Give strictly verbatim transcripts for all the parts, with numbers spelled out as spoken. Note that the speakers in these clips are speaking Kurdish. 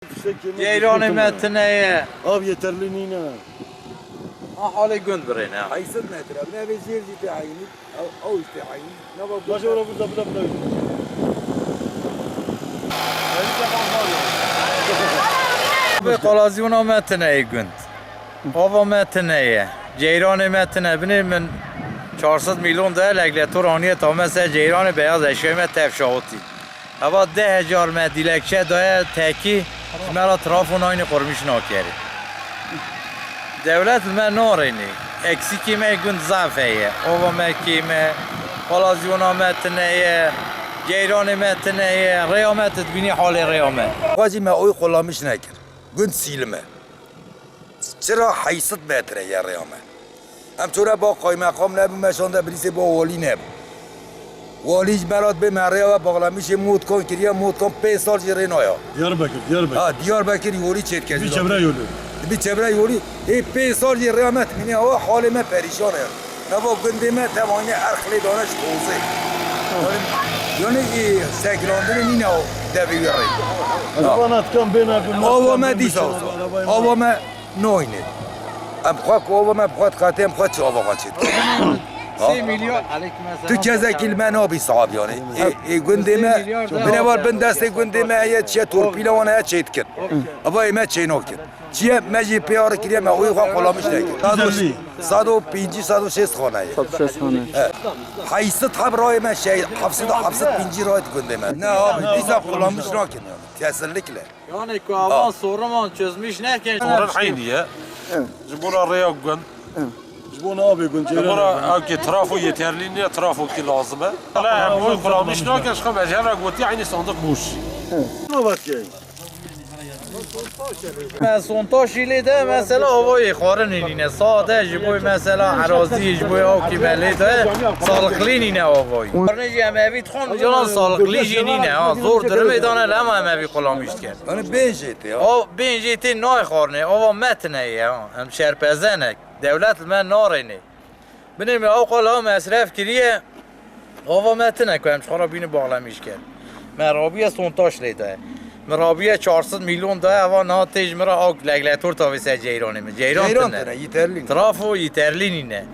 Ceyranê me tune ye. Av yeterli nîne. Ha, halê gund birêne. Heyşt sed metre. Bi nevê jêr jî tê heyînî. Ew, ew jî tê heyînî. Nava gund. Baş ora burada, burada, burada. Bi qalazyona me tune ye gund. Ava me tune ye. Ceyranê me tune. Binê min çar sed milyon de legletor aniye tame ser ceyranê beyaz eşkê me tev şawitî. Eva deh hejar me dilekçe daye tekî, ji me re trafo nayne qurmîş nakerê. Dewlet li me narênê. Eksîkê me gund zaf heye. Ava me kêm e, qalazyona me tune ye, ceyranê me tune ye, rêya me tu dibînî halê rêya me. Xwezî me oy qulamîş nekir. Gund sîlim e. Çira heyşt sed metre ye rêya me. Em çûne ba qaymeqam nebû, me şande birîsê ba walî nebû. Walî ji me re dibê me rêya we baxlamîşê motkan kiriye, motkan pênc sal jî rê naya. Diyarbekir, Diyarbekir. Ha, Diyarbekir yolî çêdike. Bi çevre yolî. Bi çevre yolî. Ê pênc sal jî rêya me timîne, ewa halê me perîşan e. Nava gundê me tev anîne erxlê dane ji tozê. Yani, yani, e, segrandinê nîne o devê wê rê. Ez vana dikan bêne bi. Ava me dîsa. Ava me nayne. Em xwe ku ava me bi xwe diqetê, em xwe çi ava xwe çêdikin. Sê milyar. Tu kezekî li me nabî sahab yani. Ê, ê gundê me, binêvar bin destê gundê me heye, çiye torpîla wan heye çêdikin. Ava ê me çênakin. Çiye me jî pê arê kiriye, me oyê xwe qulamiş nekir. Sado, sado pêncî, sado şêst xane ye. Sado şêst xane. He. Heyşt sed heb rayê me şey, heft sed, heft sed pêncî rayê di gundê me. Ne abi, dîsa qulamiş nakin yani. Kesinlikle. Yani ku avan sorunman çözmüş nekin. Sorun aynı ye. Evet. Ji bona rêya gund. Evet. Ji bona abê gund. Ji bona ew ki trafo yeterli niye, trafo ki lazim e. Hele em oy qulamiş nakin, ji xwe me ji hev re gotiye aynı sandık boş. Evet. Ne vat ki? Me sontaj jî lê de mesela avayê xwarinê nîne. Sade ji bo mesela eraziyê, ji bo ew kî me lê de sağlıklı nîne avayê. Xwarinê jî em evî dixwin, yalan sağlıklı jî nîne. Ha, zor durumê dane le, em evî qulamiş dikin. Yani bêjê tê ya. O bêjê tê nayê xwarinê, ava me tine ye ha. Em şerpezenek. Dewlet li me narênê. Binê me ew qala mesref kiriye, ava me tine ku em ji xwe re bînin baxlemîş ker. Me rabiye sontaj lê daye. Min rabiye çar sed milyon daye, eva niha tê ji min re ew legletor tavê ser ceyranê min. Ceyran tine. Ceyran tine, yeterli. Trafo yeterli nîne.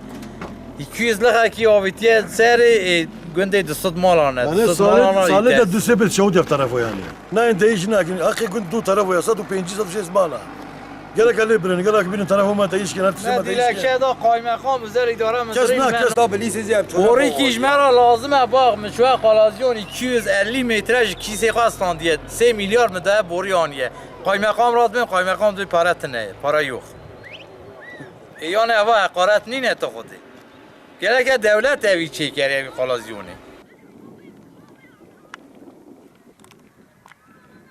Îki yüz lixekî avêtiye serê, ê, gundê du sed malan e. Yani du sed malan e. Salê de du sê bil çewt ev tarafo yani. Nayên te îş nakin. Heqê gund du tarafo ya, sed û pêncî, sed û şêst mala. Gerek lê birin, gerek birin tarafo me te îş kin, her tiştê me te îş kin. Dilekçe da kaymakam, özel idare müdürü. Kes na, kes da bilîsê zî em çûne. Borî kî ji me re lazim e, bak, min çûye qalaziyon iki yüz elli metre ji kîsê xwe standiye. Sê milyar min daye borî aniye. Kaymakam re dibêm, kaymakam dibê pare tine ye, pare yok. E, yani eva heqaret nîne tu xwedê. Gereke dewlet evî çêkere, evî qalazyonê.